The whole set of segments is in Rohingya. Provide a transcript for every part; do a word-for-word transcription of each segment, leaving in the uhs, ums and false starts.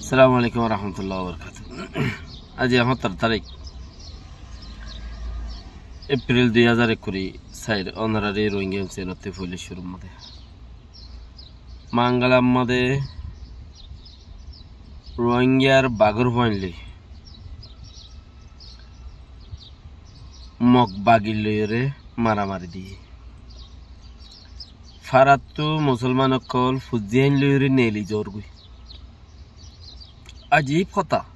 Assalamu alaikum warahmatullahi wabarakatuh. Aijja háñtaro tarík, Epril dui házar ekkuri sair, ónorari Rohingya M C N ottú foila cúrur mazé Mangalar mazé Rohingyar bagor fuain loi Mog bagir loiyóre maramari diyé. Farattú musolman ókkol fuzzí ain loiyóre neeli zoór goi. Ajib hotá.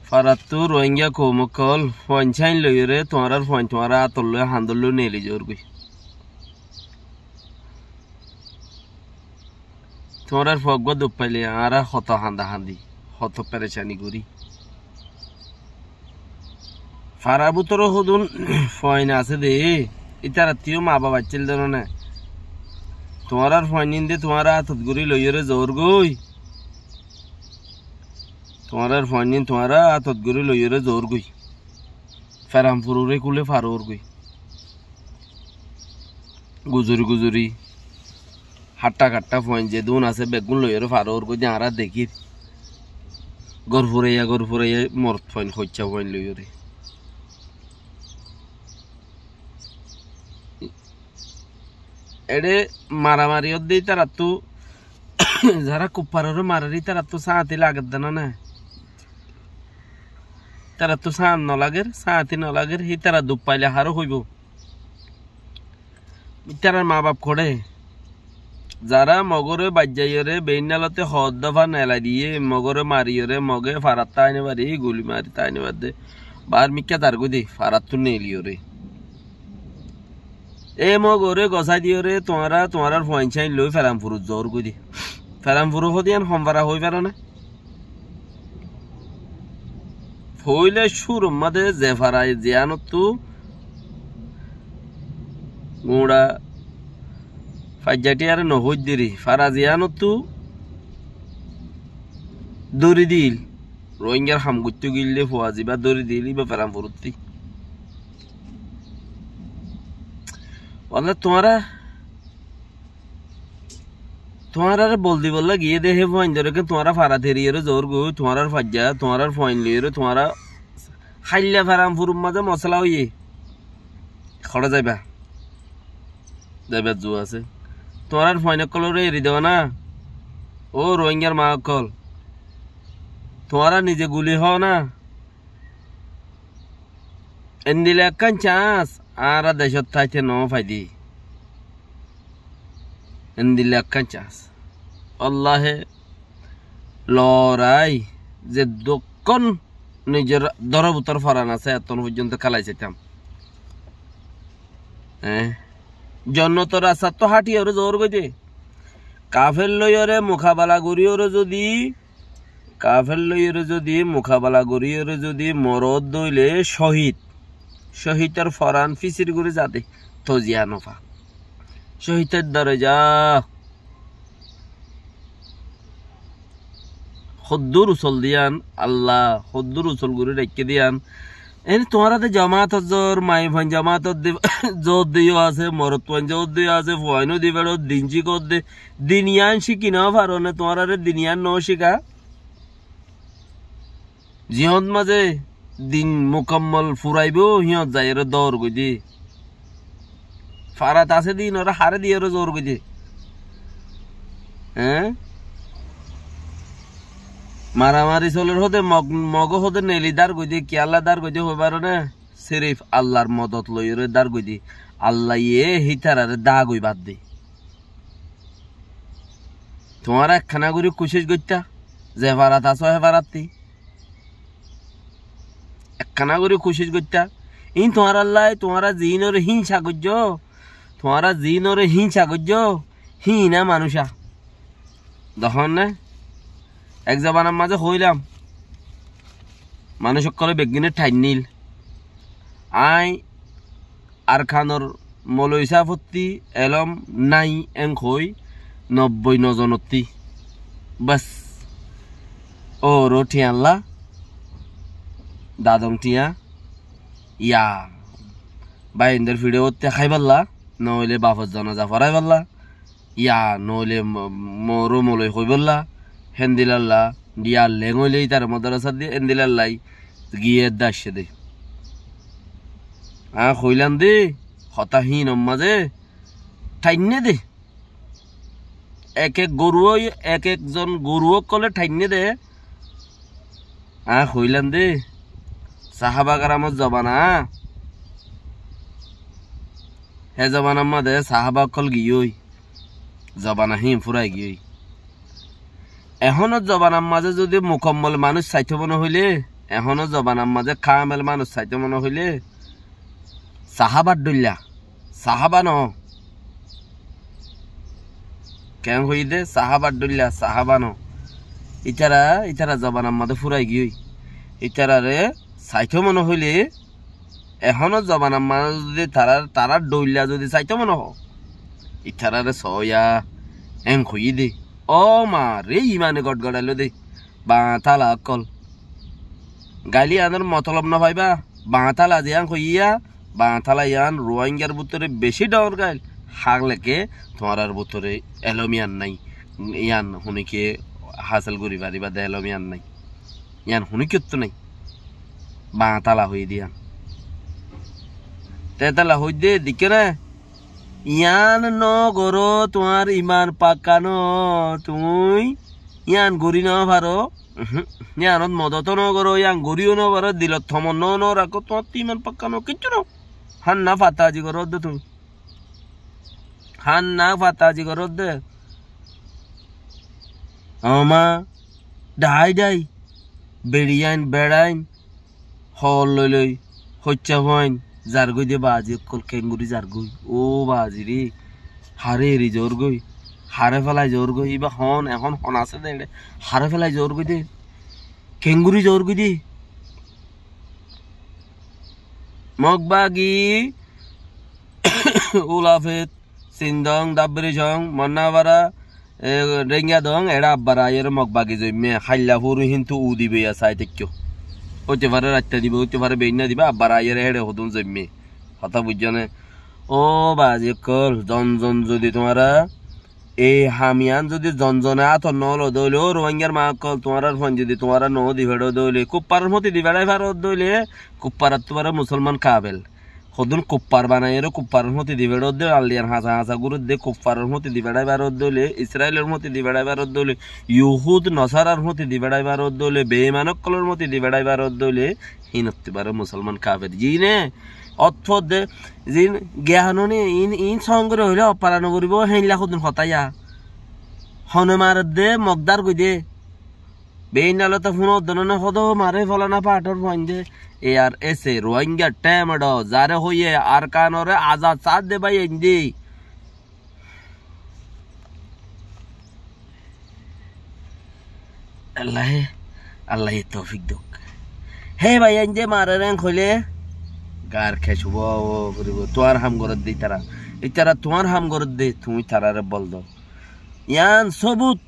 Farattú Rohingya koum ókkol fuain sáin loiyóre tuáñrar fuain tuáñra átor loi handor loi neeli zoór goi. Tuáñrar fua uggúa duk faile añára hoto handa handi, hoto perecani gorí. Farar bútore hodún fuain asé de, ítarattú yó maa baf accíl de no né. Tuáñrar fuainnín de tuáñra átot gorí loiyóre zoór goi. Tuáñrar fuainnín tuáñra átot gorí loiyóre zoór goi. Feranfururé kúle farór goi. Guzuri guzuri, hatta katta fuain zedún asé beggún loiyóre farór goi de añára dekír. Gór furaiya, gór furaiya morot fuain, hoicca fuain loiyóre. Eçé maramari ódde ítarattú, zará kuffaroré marer ítarattú sáñti lager de no né. Ítarattú sáñt no lager, sáñti no lager, ítara duk faile haré hoibó. Ítarar maa baf hoçé? Zará mogoré baijjaiyóre beínna lote hoóddofa nelai diyé, mogoré mariyóre, moge farattá aine bari, guli mari tá aine badde, baár mikká zar goi de, farattú neeliyóre. E mogoré gosái diyóre, tuáñra, tuáñrar fuain sáin loi Feranfurut zoór goi de. Feranfuru hóde yían hon fara hoói faro né? Foóila cúrur mazé ze fara ziyánottú guñça faijja thíyare no hoóidde ri, fara ziyánottú dóri diíl, Rohingyar ham goittó gíle fua zibá dóri diíl, íba Feranfuruttí. Walla tuáñra Tuáñrare bol dibolla giyé de hé fuaindóre ken tuáñra fara teriyóre zoór goi, tuáñrar faijja, tuáñrar fuain loiyóre tuáñra háilla Feranfurur mazé mosala óiye. Hoçé zaiba? Zaibar zu asé. Tuáñrar fuain ókkolóre eri do na. Ó Rohingyar maa ókkol. Tuáñra nize guli hoó na. Endilla ekkán cañs añára decót táite noó faidí. Endilla ekkán cañs. Wallahi, lorai, zeddukkón nizor dóro bútore foran asé, ettón foijjonto kélai saitám. Eé? Jonnotor rastattú háthiyóre zoór goi de. Kafer loiyóre mukabala goríyóre zodi Kafer loiyóre zodi mukabala goríyóre zodi morot óile cóhid, cóhidor foran fisir gorí zade, toziya no fa. Cóhidor doroja hoddúr usol de yían, Allah hoddúr usol gorí raikké de yían, Ene tuáñra de jamaatot zoór, maiyafuain jamaatot de, zoór de yó asé, morotfuain zoór de yó asé, fuain ó de beçó, din cíkor de, din yián cíki no faro né, tuáñrare din yián no cíka. Ziyót mazé din mukammol furaibó, híyot zaiyóre dór goi de. Farat asé de ínoré haré diyóre zoór goi de. Eé? Maramari soler hóde, mog-, mogó hóde neli dár goi de, kiyólla dár goi de hoi faro né? Sirif Allar modot loiyóre dár goi de. Allaye hítararé dá goi bad de. Tuáñra ekkána gorí kucíc goittá, ze farat asó hé farattí. Ekkána gorí kucíc goittá. Iín tuáñrallá, tuáñra ziínoré hínsa goijjó, tuáñra ziínoré hínsa goijjó, híina manúic. Dehón né? Ek zobanar mazé hoóilam, manúic ókkolé beggúne thainníl. Aññí Arkanor moloi sáfottí elóm nái en hoói nobboi no zonottí. Bas. Óro thiañlla, dadong thiañ, ya, báindor fiçe ótte háiballa, noóile bafor zonaza foráiballa, ya, noóile mo-, moóro moloi hoibólla, Héndilla, dhiyar leng óile ítara modorasat di, héndilla giyé edde aiccé dé. Aññí hoilám dé, hotá híinor mazé thainné dé. Ek ek goru ói, ek ekzon goru ókkole thainné dé. Aññí hoilám dé, sahába keramor zobana, hé zobanar mazé sahába ókkol giyói, zobana híin fúrai giyói. Ehónor zobanar mazé zodi mukammol manúic saitó mone hoilé, ehónor zobanar mazé kamel manúic saitó mone hoilé, sahábar dhoilla, sahába noó. Keén hoiyé dé, sahábar dhoilla, sahába noó. Ítara, ítara zobanar mazé fúrai giyói. Ítarare saitó mone hoilé, ehónor zobanar mazé zodi tarar, tarar dhoilla zodi saitó mone hoó, ítarare soóya, en hoiyé dé. Ó mare, imane gotgorailó dé. Bañtala ókkol. Gail iyanor motolob no faiba. Bañtala ziyán hoiyé, bañtala iyan Ruáingar bútore beci dhoóñr gail. Hágileke tuáñrar bútore elóm iyan nái. Iyan honíkka hásil gorí faribá dé elóm iyan nái. Iyan honíkkattú nái. Bañtala hoiyé dé iyan. Te etala hoiyé dé, deikkó né? Yián no goró, tuáñr iman pakka no, tuñí yián gorí no faró. Uhú. Yiánot modot no goró, yián goríyo no faró, dilot tomonnó no rakó, tuáñrtú iman pakka no, kiccú no. Hánna fatabazi goró dé tuñí. Hánna fatabazi goró dé. Oma, dhai dhai, beçiyain, beçain, hool loi loi, hoicca fuain, zargói de bazi ókkol, kengori zargói. Ó bazi ré, haré eri zoórgói, haré félai zoórgói, íba hon, ehón hon asé de eçé, haré félai zoórgói de, kengori zoórgói de. Mog bagi, Ulafet, Sindong, Dabbiri Song, Monnabara, e, Rengadong, eçé abbar aiyóre Mog bagi zoimmé, háilla furu hintu u dibo ya sai táikko. Óite fare raitta dibo, óite fare beinna dibo, abbar aiyóre héçe hodún zoimmé. Hotá buijjó né? Ó bazi ókkol, zon zon zodi tuáñra ei ham yián zodi zon zone átot no lo de óile, ó Ruáingar maa ókkol, tuáñrar fuain zodi tuáñra no di feçó de óile, kupparor fúti di feçái faro de óile, kupparottú bare musolman kabel. Hodún kuppar banaiyóre kupparor fúti di feçó de, alliyan hañsa hañsa guró de, kupparor fúti di feçái faro de óile, Israilor fúti di feçái faro de óile, Yuhud Nosarar fúti di feçái faro de óile, beiman ókkolor fúti di feçái faro de óile, híinottú bare musolman kabel. Zine, ót fodde, zin, giyan óne, in, in song gorí hoilé oppara no goribo, héinla hodún hotá ya. Hone maredde, Mog dárgoi de. Beinna lota fúnodde no ne hodo mare folana fathor fuain de. E ar ese Ruáinga thémeço, zare hoiye Arkanore azad saádde bái aindé. Allaye, Allaye toufik douk. Hé bái aindé mare reng hoilé, gar kec ubo ubo goribo. Tuáñr ham goredde ítara. Ítara tuáñr ham goredde, tuñí tarare bol do. Yián sobut.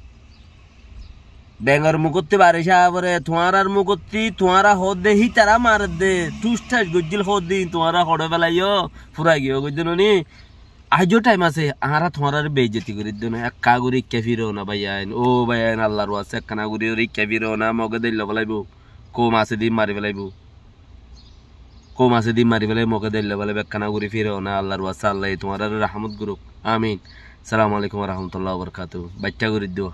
Bengor mugottí baric aá fore, tuáñrar mugottí, tuáñra hoódde hítara maredde, tus thas goijjíl hoódde, tuáñra hoçé felaiyó, furai giyó goijjé noni. Aijjó thaim asé, añára tuáñrare beizzoti gorí dóna, ekká gorí ikká firo na báiyain, ó báiyain, Allar waste ekkána gorí ikká firo na, Moge dóilla felaibó, koum asé dé mari felaibó. Koum asé dé mari felaibó, Moge dóilla felaibó, ekkána gorí firo na, Allar waste, Allaye tuáñrare rahámot gorouk. Amin. Assalamu alaikum wa rahmatullahi wa barakatuhu. Baiththá gorí dua.